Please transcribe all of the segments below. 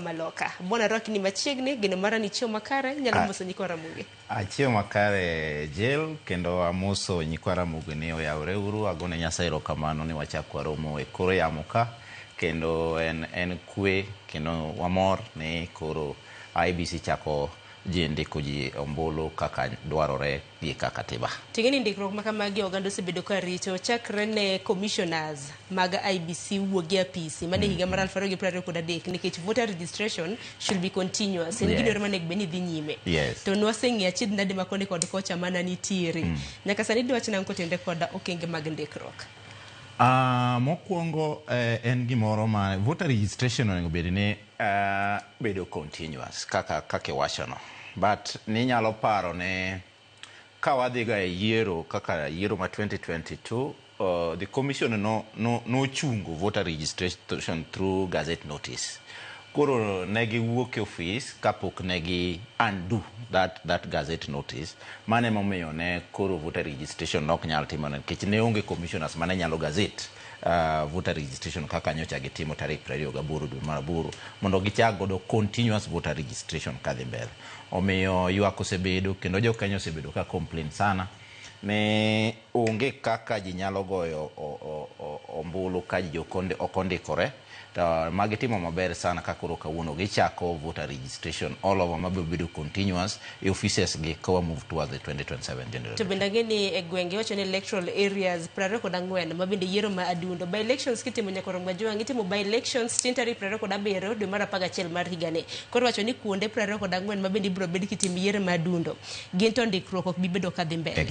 maloka. Bwana rwaki ni machiegni, geno mara ni chiew makare, inyalo moso nyikwa Ramogi. Achiew makare Jill, kendo amoso nyikwa Ramogi ni oyawre uru, agone Nyasaye erokamano ni wachak waromo e kor yamo ka, kendo en, en kwe kendo wamor ni koro IEBC chako ji ndiko ji ombulu kaka dwarore gi kaka katiba. Ting'e ni ndikruok ma kamagi oganda osebedo ka rito chakre ne commissioners mag IEBC wuog e apisi mane higa mar 2023 nikech voter registration should be continuous. En gidwaro manego bed ni dhi nyime. To nwaseng'iyo achiedh nade ma koni kod kocha mana nitiere. Nyaka sani dwach nang'o kotenore kod okenge mag ndikruok? Mokwongo en gimoro ma voter registration onego bed ni bedo continuous kaka iwachono. But ninyalo paro ni ka wadhi ga e yiero kaka yiero ma 2022, the commission no nochungo voter registration through gazette notice. Koro ne giwuok e ofis kapok ne gi undo that gazette notice. Mano emomiyo ne koro voter registration nok nyal timore nikech ne onge commissioners mane nyalo gazette voter registration kaka nyocha gitimo tarik 28 dwe mar aboro mondo gichak godo continuous voter registration kadhi mbele. Omiyo ywak osebedo kendo jo Kenya osebedo ka complain sana ni onge kaka ji nyalo goyo ombulu ka ji ok ondikore. To magi timo maber sana ka koro kawuono gichako voter registration all over mabiro bedo continuous e offices gi ka wa move towards the 2027 general. To bende ang'e ni e gwenge iwacho ni electoral areas 24 ma bende yiero ma adundo by elections kitimo nyaka Majwang' itimo by elections chieng' tarik 27 dwe mar 11 mar higani. Koro iwacho ni kuonde 24 ma bende ibiro bed kitimo yiero ma adundo gin to ndikruok ok bi bedo kadhi mbele.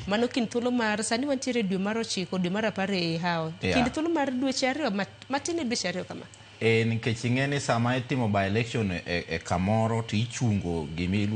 Mano kind thuolo mar sani wantiere dwe mar 9 dwe mar 10 e hawo. Kind thuolo mar dweche ariyo matin e dweche ariyo kama. Nikech ing'e ni sama itimo by election e kamoro to ichungo gima iluongo